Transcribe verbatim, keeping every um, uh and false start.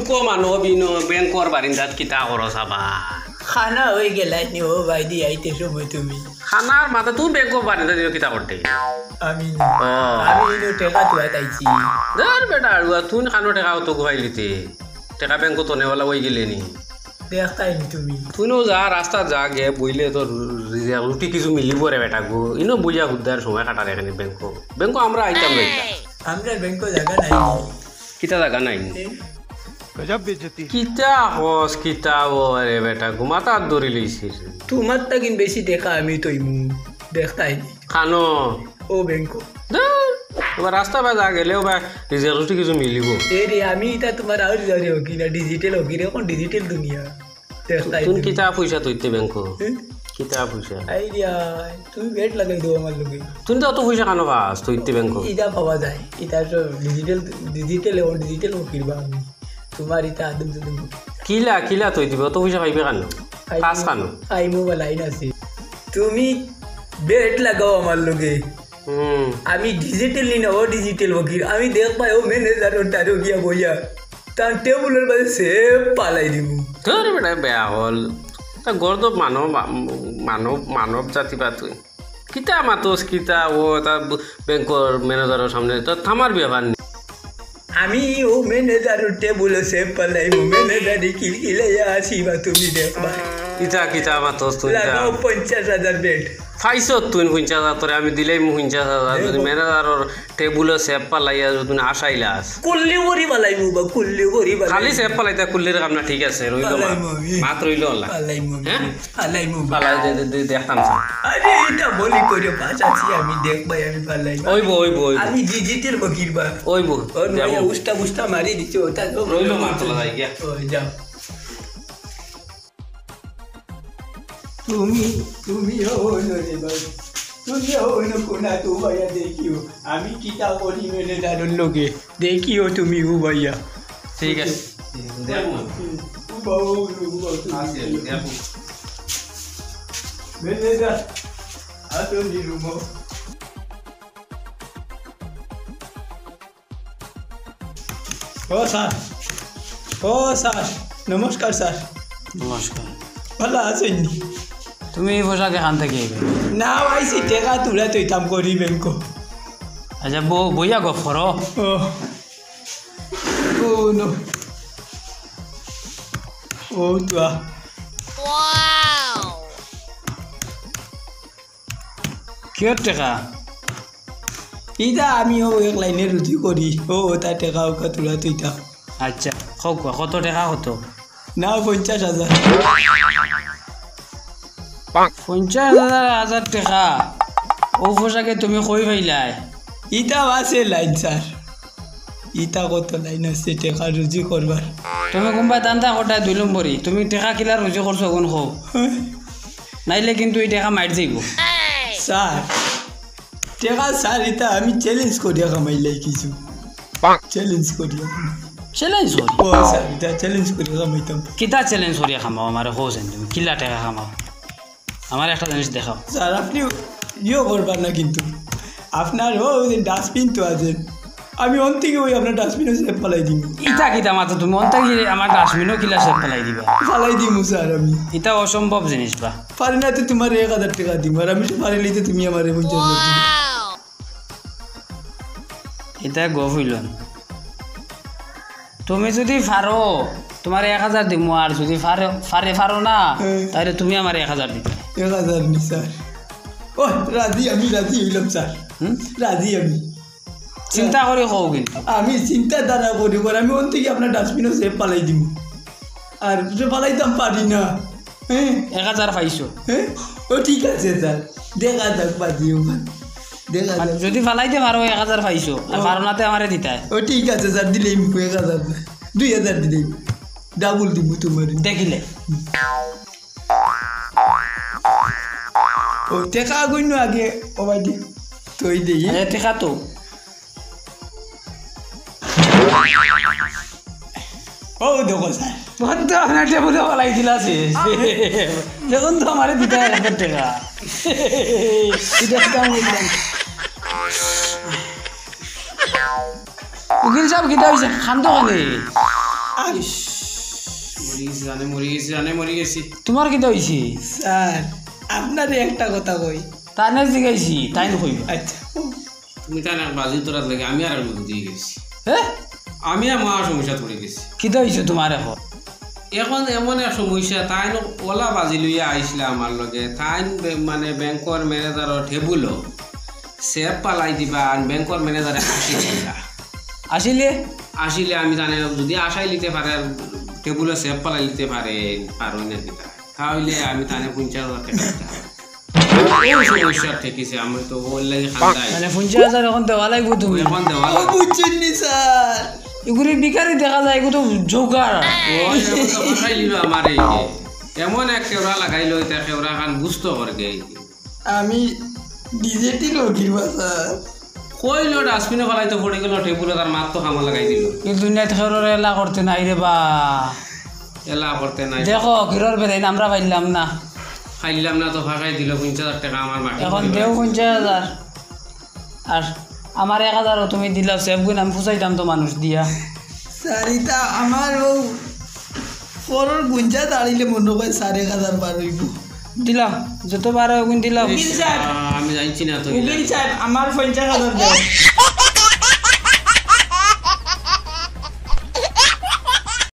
কো মানব ইনো ব্যাংকর বারিন্দাত কিতা করো সাবা? খানা অই গেলাইনি ও ভাইদি, আইতে সময় তুমি। খানার মাথা তুমি ব্যাংকর বারিন্দাত ইনো কিতা করতে? আমি না। ও। আমি ইনো টেকা তুলাত আইছি। ধর বেটা, আড়ুয়া, তুই খানো টেকা অত গুয়াইলিতে? টেকা ব্যাংকো তো নেওয়ালা অই গেলে নি। দেখতাইনি তুমি। তুই নো যা, রাস্তা যা, গে বইলে তোর রুজি রুটি কিছু মিলিব রে বেটা গো। ইনো বইয়া হুদ্দার সময় কাটার এখানে ব্যাংকো। ব্যাংকো আমরা আইতাম না। আমরা ব্যাংকো জাগা নাই। কিতা জাগা নাই? এই। গজব বেইজ্জতি। কিতা কস, কিতা ও রে বেটা, ঘুমাতা দৌড়ি লইছিস। তোমার তাকিন বেশি টেকা আমি তইমু, দেখতাইনি। খানো। ও ব্যাংকো। ধুর, এবার রাস্তা বাজা গেলে ও বা রুজি রুটি কিছু মিলিব। এ রে, আমি ইতা তোমার আর জানি হকি না, ডিজিটাল হকি রে, এখন ডিজিটাল দুনিয়া। দেখতাই তুমি তুমি। কিতা পয়সা তইতে ব্যাংকো? হুম? কিতা পয়সা? আই রে, আই, তুমি বেট লাগাই দেও আমার লগে। তুমি তো অত পয়সা কেন পাস তইতে ব্যাংকো? ইটা পাওয়া যায়, ইটা তো ডিজিটাল, ডিজিটাল, এখন ডিজিটাল হকির বা আমি। তোমার ইটা আদম জুদুম। কিলা, কিলা তই দিবে? অত পয়সা পাইবে কেন? পাস কেন? আইমু বা লাইন আছে। তুমি বেট লাগাও আমার লগে। হুম। আমি ডিজিটাল নি না, ও ডিজিটাল ফকির। আমি দেখবায় ও ম্যানেজার ও তারও গিয়া বইয়া। তার টেবুলর মাঝে সেফ ফালাই দিমু। তোর বেটা বেয়া হল। তা গর্দব মানব, মানব, মানব জাতি বা তুই। কিতা মাতস, কিতা ও তা ব্যাংকর ম্যানেজারর সামনে? তোর থামার ব্যাপার নি। আমি ও ম্যানেজারর টেবুলো সেফ ফালাইমু, ম্যানেজারি কিলকিলাইয়া আসি বা তুমি দেখবা। ইতা কিতা মাতস তুই ইতা? লাগাও পঞ্চাশ হাজার বেট। পাইছত তুই পঞ্চাশ হাজার, তোরে আমি দিলাইমু পঞ্চাশ হাজার। যদি দেখো। ম্যানেজারর টেবুলো সেফ ফালাইয়া যদি আসাইলাস। কুল্লি ভরি ফালাইমু বা, কুল্লি ভরি ফালাইমু। খালি সেফ ফালাইতা, কুল্লির কাম না, ঠিক আছে, রইল মা। ফালাইমু আমি। মাত রইল আল্লাহ। ফালাইমু আমি। হ্যাঁ? ফালাইমু। ফালাই দে, দে, দে, দেখতাম স্যার। আরে, ইটা বলি কইরে পাস আছি আমি, দেখবায় আমি ফালাই। ওইব, ওইব, ওইব। আমি ডিজিটাল ফকির বা। ওইব, ওর দেখো। মাইয়া উস্তা উস্তা মারি দিছে, ওটা তো রইল মা, তোলা যাই গিয়া। ওই যাও। তুমি, তুমি হইল রে ভাই। তুমি হইল কোনা তো ভাইয়া দেখিও। আমি কিতা করি ম্যানেজারর লগে। দেখিও তুমি ও ভাইয়া। ঠিক আছে। দেখো। ও বাবা, ও বাবা, তুমি আচ্ছা, দেখো। ম্যানেজার, আসো নি রুমো। ও স্যার, ও স্যার, নমস্কার স্যার। নমস্কার। ভালা আছইন নি? তুমি এই পোশাকে কান থাকি আইবে? না, আইছি টেকা তুলাত অইতাম করি ব্যাংকো। আচ্ছা, বউ, বইয়া গফ করো। ও। ও, no। ও, তুয়া। কিয়র টেকা? ইতা আমি ও এক লাইনে রুজি করি। ও, ও, তা টেকা ওকা তুলাত অইতাম। আচ্ছা, কউক্কা, কত টেকা কত? না, পঞ্চাশ হাজার। পঞ্চাশ হাজার, হাজার টেকা? ও পোশাকে তুমি কই পাইলায়? ইতা আছে লাইন, স্যার। ইতা কত লাইন আছে টেকা রুজি করবার। তুমি কুনবা ধান্দা করতায় দুই নম্বরি। তুমি টেকা কিলা রুজি করছো অগুন কও। হ্যাঁ। নাইলে কিন্তু ই টেকা মাইর যাইব। স্যার, টেকা স্যার, ইতা আমি চ্যালেঞ্জ করিয়া কামাইলাই কিছু। চ্যালেঞ্জ করিয়া। চ্যালেঞ্জ করি? ও স্যার, ইতা চ্যালেঞ্জ করিয়া কামাইতাম। কিতা চ্যালেঞ্জ করিয়া কামাও? আমারে কও যেন তুমি, কিলা টেকা কামাও? আমারে একটা জিনিস দেখাও। স্যার, আপনি ইয়ে করবার না কিন্তু। আপনার ও ওই যে ডাস্টবিন তো আছে, আমি অন থাকি ওই আপনার ডাস্টবিনো সেফ ফালাই দিমু। ইতা কিতা মাতো তুমি? অন থাকি আমার ডাস্টবিনো কিলা সেফ ফালাই দিবা? ফালাই দিমু স্যার আমি। ইতা অসম্ভব জিনিস বা। পারি না তো তোমারে এক হাজার টেকা দিমু, আর আমি পারিলে তো তুমি আমারে পঞ্চাশ হাজার দিবা। ইতা গফ অইল না। তুমি যদি পারো, তোমারে এক হাজার দিমু, আর যদি পারো, পারে পারো না, হুম। তাইলে তুমি আমারে এক হাজার দিতায়। এক হাজার নি স্যার। ও, রাজি, আমি রাজি অইলাম স্যার। হুম? রাজি আমি। চিন্তা করি কও কিন্তু। আমি চিন্তাধারা করি, পরে আমি অন থাকি আপনার ডাস্টবিনো সেফ ফালাই দিমু। আর যে ফালাইতাম পারি না। হ্যাঁ? এক হাজার পাইছো। হ্যাঁ? ও ঠিক আছে স্যার, দেখা যাক বাজি ওখান। দেখা মানে যাক। যদি ফালাইতে পারো এক হাজার পাইছো, আর ও। পারো না তে আমারে দিতায়। ও ঠিক আছে স্যার, দিলাইমু এক হাজার না, দুই হাজার দিলাইমু। ডাবল দিমু তোমারে। দেখিলে। ও, টেকা গুইন আগে, ও ভাই দি, তুই দেই। আরে, টেকা তো। ও, দেখো স্যার। তখন তো আপনার টেবুলো ফালাই দিলা শেষ। তখন তো আমারে দিতায় এক হাজার টেকা। এই দেখতাম, এই দেখতাম। উকিল সাহেব, কিতা অইছে? কান্দো কেনে? আর ইস, মরি গেছি জানে, মরি গেছি জানে, মরি গেছি। তোমার কিতা অইছে? স্যার, আপনারে একটা কথা কই। তাইনরে জিগাইছি, তাইন কইবা। আচ্ছা, তুমি তাইন এক বাজি ধরাত লাগি আমি আর এক বুদ্ধি গেছি। হ্যাঁ? আমি আর মহা সমস্যাত পড়ি গেছি। কিতা অইছে তোমার এখন? এখন এমন এক সমস্যা, তাইন অলা বাজি লইয়া আইছলা আমার লগে, তাইন বে-, মানে ব্যাংকর ম্যানেজারর টেবুলো সেফ ফালাই দিবা, আর ব্যাংকর ম্যানেজারে আশি দিলা। আসলে আসলে আমি জানি না, যদি আশাই নিতে পারে, টেবুলো সেফ ফালাই নিতে পারে, পারো না কিতা, তাহলে আমি তাইনে পঞ্চাশ হাজার টাকা দিতাম। ওই সমস্যা ঠেকিছে, আমি তো ওর লাগি খান্দাই। মানে পঞ্চাশ হাজার এখন দেওয়া লাগবো তুমি। এখন দেওয়া ও বুঝছেন নি স্যার? এগুলি ভিখারি দেখা যায়, এগুলো তো জোগাড়। ও, এমন তো ফাঁসাই নিল আমার এই যে। এমন এক কেওড়া লাগাইলো, এটা কেওড়া খান বুঝতো করে কে এই যে। আমি ডিজেটি লটির বা স্যার। কইলো ডাস্টবিনো ফালাই তো পড়ে গেল, টেবুলো তার মাত তো কামো লাগাই দিল। এই দুনিয়াত কেউরে এলা করতে নাই রে বা। এলা করতে নাই। দেখো, কিরর বেদাইন আমরা পাইলাম না। খাইলাম না তো ফাঁসাই দিল, পঞ্চাশ হাজার টাকা আমার মাটি এখন পড়ে দেও গেল। পঞ্চাশ হাজার। আর আমার এক হাজারও তুমি দিলাও, সেফ গুণ আমি ফুসাইতাম তো মানুষ দিয়া। স্যার, ইতা আমার ও পরর গুঞ্জা দাঁড়িলে মনে হয় সাড়ে এক হাজার বার হইব। দিলাম, যতবার হয় ওগুন দিলাম। উকিল সাহেব। আহ, আমি জানছি না তো। উকিল সাহেব, আমার পঞ্চাশ হাজার দেন।